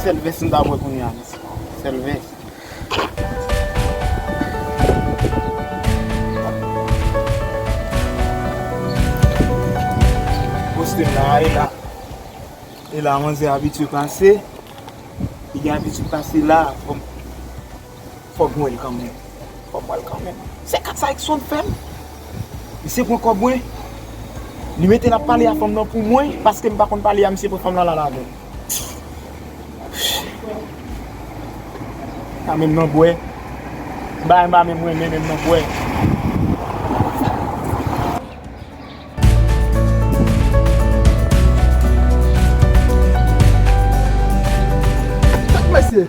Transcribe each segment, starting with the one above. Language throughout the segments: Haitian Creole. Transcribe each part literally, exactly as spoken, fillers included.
Sèl vès m ta bwè kounye a, mesye. Sèl vès. Poste m la, e la. E la, manzè abitye pase. Li gen abitid pase la, fò m, fò m wè l kanmenm. Fò m wè l kanmenm. Se kat sa Exxon fè m. Misye pran kòb mwen. Li mete l ap pale a fanm nan pou mwen, paske m pa konn pale a misye, pran fanm nan l al avè l. Pa menm nan bwè. M pa, m pa menm renmen menm nan bwè. Kèt mesye.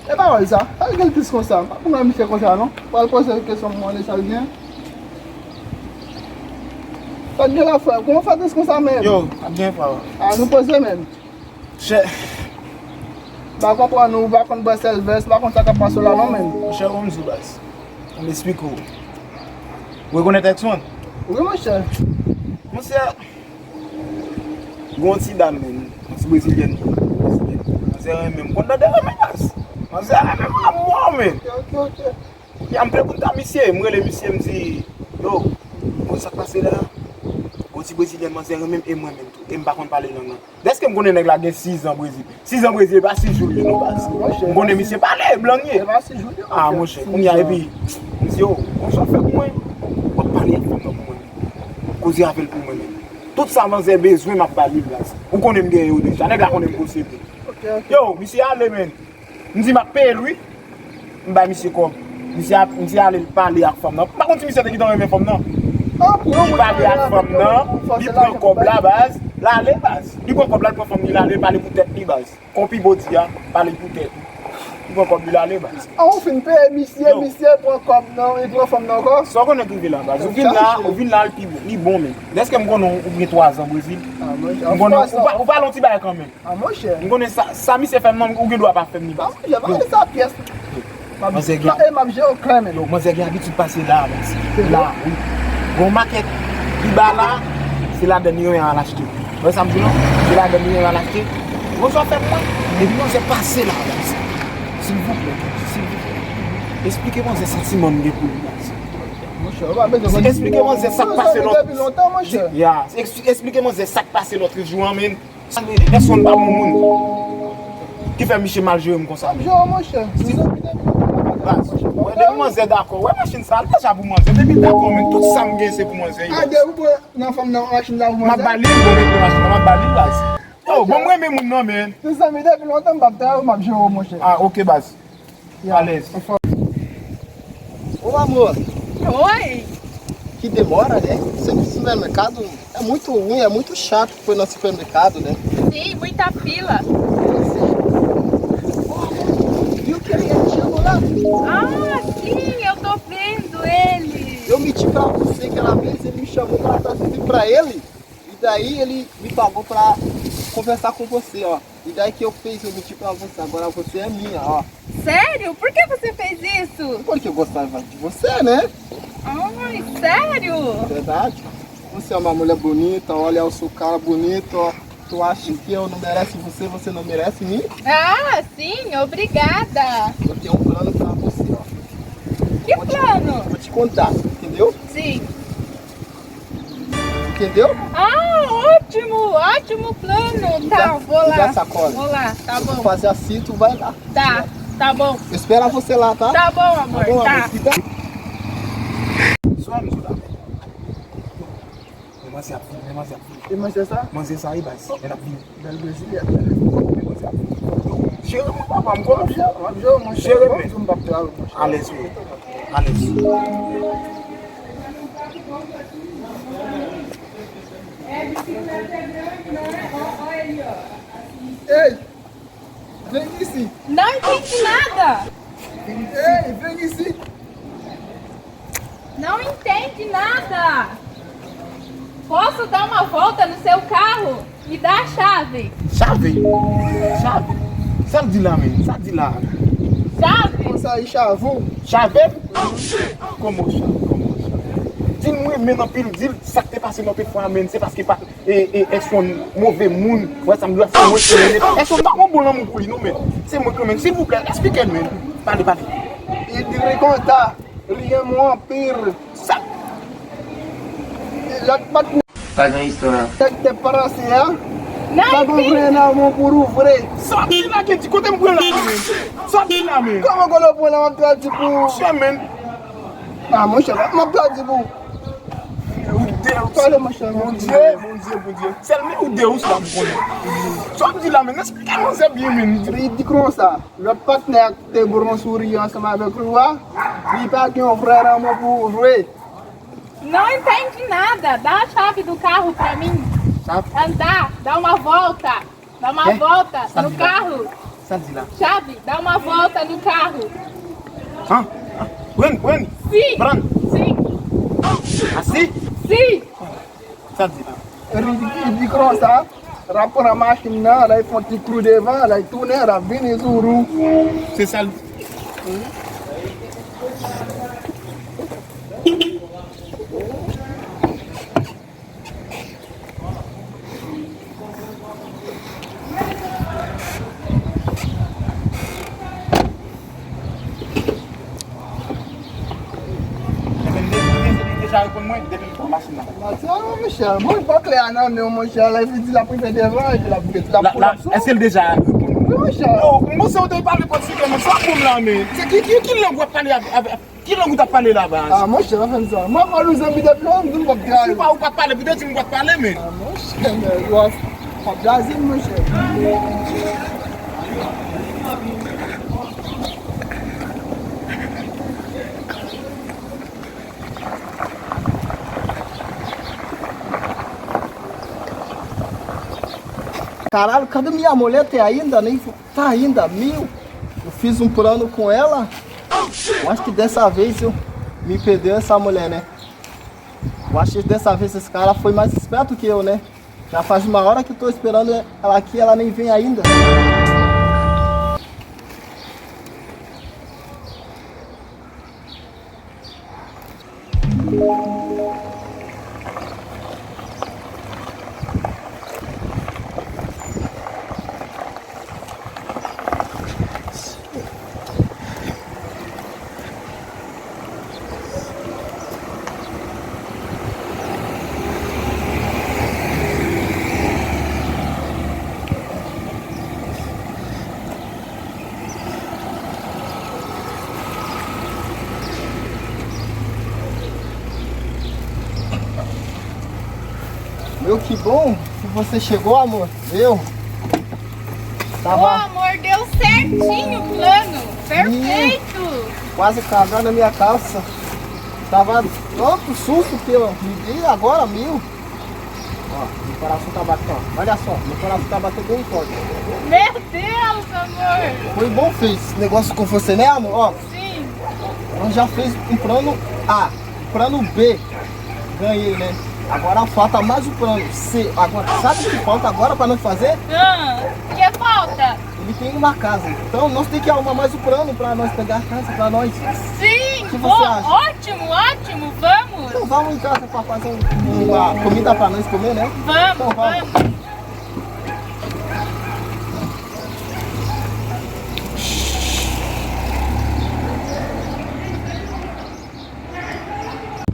E pawòl sa, sa l gen l tris konsa. M pa konn wè misye konsa non. Pral poze l kesyon, m mande sa l gen. Sa k gen la, frè? Kòman w fè tris konsa menm? Yo, pa gen frè. A, nou poze menm. Chè. M pa konprann ou, ou pa konn bwè sèl vès, m pa konn sa k ap pase w la non menm. Monchè, ou m di w baz. Ann esplike w. Ou rekonèt Exxon? Wi, monchè. Monchè, gon ti dam, menm. Yon ti brezilyèn. Manzè renmen m. Konn tande renmen baz. Manzè renmen m a mò, menm. Ok, ok, ok. Kounye a m vle konn ta misye, m rele misye, m di, yo, bon, sa k pase la? Gon ti brezilyèn, manzè renmen m e mwen menm tou. E m pa konn pale lang lan. Dèske m konnen nèg la gen sizan Brezil. Sizan Brezil, e pa sis jou l ye non, baz. M konnen misye pale, blan l ye. A, monchè, kounye a, epi, m di, yo, bon, sa w fè pou mwen? W ap pale ak fanm nan pou mwen. Koze avè l pou mwen menm. Tout sa manzè bezwen, m ap ba li l, baz. Ou konnen m genyen yo deja. Nèg la konnen m posede. Yo, misye ale, menn. M di, m ap peye l, wi. M bay misye kòb. Misye ap, misye ale, l pale ak fanm nan. M pa konn si misye te gentan renmen fanm nan. Li pale ak fanm nan, li pran kòb la, baz. L ale, baz. Li pran kòb la, li pran fanm li, l ale, l pale pou tèt li, baz. Kon P. Diddy a, pale pou tèt li. Li pran kòb li, l ale, baz. An, ou fin peye misye, misye pran kòb nan, li pran fanm nan ankò? Sa w konnen k rive la, baz. Ou vin la, ou vin la, li pi bon, li bon, menn. Dèske m konnen w, ou gen twa zan Brezil. M konnen w, ou pa, ou pale yon ti bagay kanmenm. A, monchè. M konnen sa, sa misye fè m nan, ou gen dwa pa fè m li, baz. A, monchè, pa fè sa pyès. Manzè gen, e m ap jere w kanmenm. Yo, manzè gen abitid pase la, baz. Se vre? La, wi. Gon makèt pi ba la, se ladann li renmen al achte. Ou wè sa m di w lan? Se ladann li renmen al achte. Bon, sa w fè pou mwen? Epi manzè pase la, baz. Silvouplè, silvouplè. Esplike manzè santiman m gen pou li, baz. Monchè, ou pa bezwen. Esplike manzè sa k pase lòt. Depi lontan, monchè. Ya, eks-, esplike manzè sa k pase lòt jou an, menn. Pèsonn pa bon moun ki fè misye mal jere m konsa. M ap jere w, monchè. Baz, wè, depi manzè dakò, wè machin sa, al deja pou manzè. Depi l dakò, men tout sa m gen se pou manzè. A, depi w pran nan fanm nan machin sa pou manzè. M ap ba li l, bon, depi machin nan, m ap ba li l, baz. Yo, bon, m renmen moun nan, men. Tout sa m gen depi lontan, m p ap travay, m ap jere w, monchè. A, ok, baz. Alèz. Ô, amor. Oi. Que demora, né? Sempre supermercado é muito ruim, é muito chato foi no supermercado, né? Sim, muita fila. Viu que ele chegou lá? Ah, sim, eu tô vendo ele. Eu menti pra você que aquela vez ele me chamou pra dar serviço pra ele. E daí ele me pagou pra conversar com você, ó. E daí que eu fiz o menti pra você, agora você é minha, ó. Sério? Por que você fez isso? Porque eu gostava de você, né? Ai, sério? Verdade. Você é uma mulher bonita, olha o seu cara bonito, ó. Tu acha que eu não mereço você, você não merece mim? Ah, sim, obrigada. Eu tenho um plano pra você, ó. Que plano? Vou te contar, entendeu? Sim. Entendeu? Ah, ótimo, ótimo plano. Tá, vou lá. Vou lá, tá bom. Fazer assim, tu vai lá. Tá, tá bom. Espera você lá, tá? Tá bom, amor, tá. Swa m sou la. Men manzè ap vini, men manzè ap vini. E manzè sa? Manzè sa, wi, baz. Men l ap vini. Bèl Brezilyen. Jere mwen, papa, m konn ap jere. M ap jere w, monchè. Jere mwen. Ou di m p ap travay, monchè. Alèz, wi. Alèz. Ei! Vem ici! Não entendi nada! Ei, vem ici! Não entendi nada! Posso dar uma volta no seu carro? Me dá a chave. Chave? Chave? Sa l di la menm? Sa l di la? Chave? Konsa li chave w? Chave? Kòman w chave? Kòman w chave? Si m renmen l anpil, di l sa k te pase lòt fwa a, men se paske pa, e, e, èske yon move moun, wè sa m di w la, se mwen ki renmen l. Èske m pa gen yon bon lanmou pou li, non, men se mwen ki renmen l. Silvouplè, eksplike l, men. Pale, pale. Li di konsa, li renmen w anpil. Sa. Lòt patnè. Pa gen istwa. Nèg te panse a. Pa gen vre nan moun pou ou vre. Sa w ap di la, Kendy, kote m pran la, men? Sa w ap di la, men? Kòman kote w pran la, m ap tradi pou ou? Monchè, men. Ah, monchè, m ap tradi pou ou. Ou de ou. Pale, monchè, men. Bondye, Bondye, Bondye. Sèl men ou de ou, sa m konnen. Sa w ap di la, men? Eksplike manzè byen, men. Li di konsa, lòt patnè a te bwè yon souri ansanm avèk ou a, li pa gen yon vrè lanmou pou ou vre. Não entendi nada. Dá a chave do carro pra mim. Chave? Andar, dá uma volta. Dá uma volta no carro. Sa l di la? Chave, dá uma volta no carro. Hã? Pran, pran. Sim. Pran. Sim. Asi? Sim. Sa l di la? Li, li di konsa, l ap pran machin nan, l ap fè yon ti kou devan, l ap tounen, l ap vini sou ou. Se sa l di. Ebyen, li, li, li deja reponn mwen depi l pran machin nan. Matyal, monchè, bon, li pa klè a nan men w, monchè, la, li di l ap rive devan, epi l ap, l ap, la, la, èske l deja reponn mwen? Wi, monchè. Yo, m panse w te pale pòtigè, men sa w ap ban m la, men. Se ki, ki, ki lang w ap pale avè, avè, ki lang ou t ap pale la, baz? Ah, monchè, pa fè m sa. Mwen pa nou zanmi depi lè, m di m p ap gade. Si w pa, ou pa t pale, pou te di m ou pa t pale, men. Ah, monchè, men, w ap, w ap blaze m, monchè. Caralho, cadê minha mulher até ainda? Nem tá ainda, meu. Eu fiz um plano com ela. Eu acho que dessa vez eu me perdeu essa mulher, né? Eu acho que dessa vez esse cara foi mais esperto que eu, né? Já faz uma hora que eu tô esperando ela aqui, ela nem vem ainda. Meu, que bom que você chegou, amor. Eu tava... Oh, amor, deu certinho o plano. Perfeito. Quase cagando na minha calça. Tava louco, susto que eu me vi agora, meu. Ó, meu coração tá batendo. Olha só, meu coração tá batendo bem forte. Meu Deus, amor! Foi bom fez esse negócio com você, né, amor? Ó, sim. Ela já fez um plano A, um plano B. Ganhei, né? Agora falta mais o plano C. Agora, sabe o que falta agora pra nós fazer? Ah, o que falta? Ele tem uma casa. Então, nós tem que arrumar mais um plano pra nós pegar a casa pra nós. Sim, o que você acha? Ótimo, ótimo, vamos. Então, vamos em casa pra fazer um, uma comida pra nós comer, né? Vamos, então, vamos. Vamos.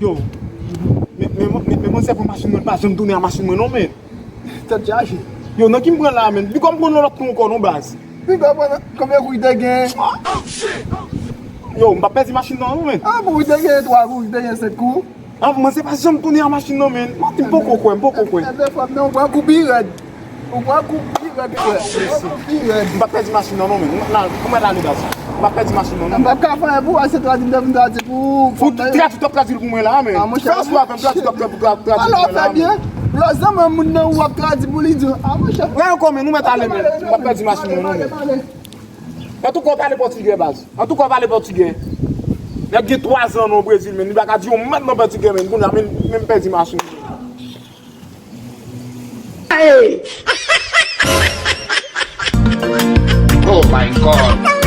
Yo, men, men, men, men manzè pran machin mwen, pa janm tounen a machin mwen non, men. Tèt chaje. Yo, nan ki m pran la, men? Piga m pran yon lòt kou ankò non, baz. Piga pran konbyen kou li te gen? Yo, m p ap pèdi machin nan non, men. Ah, pou li te gen twa kou, li te gen senk kou. Ah, manzè pa janm tounen a machin nan, men. M poko kwè, m poko kwè. Dèfwa, men ou pran kou pi rèd. Ou pran kou pi rèd, frè. Ou pran kou pi rèd. M p ap pèdi machin nan non, men. Nan, pou mwen la, baz. M p ap pèdi machin nan non. M p ap ka fè anyen pou ou, se tradi m te vin tradi pou ou. Pou tradi, w t ap tradi l pou mwen la, men. Ah, monchè. Fè yon swa avè m, tradi, w t ap tradi pou tradi pou mwen la, men. Lè w zanmi moun nan, w ap tradi pou li di, ah, monchè. Wè ankò, men, nou mèt ale, men. M p ap pèdi machin nan non, men. Antouka, w pale pòtigè, baz. Antouka, w pale pòtigè. Nèg gen twa zan nan Brezil, men. Li pa ka di yon mèt nan pòtigè, men. Kounye a, men, men m pèdi machin. Hey! Oh my God!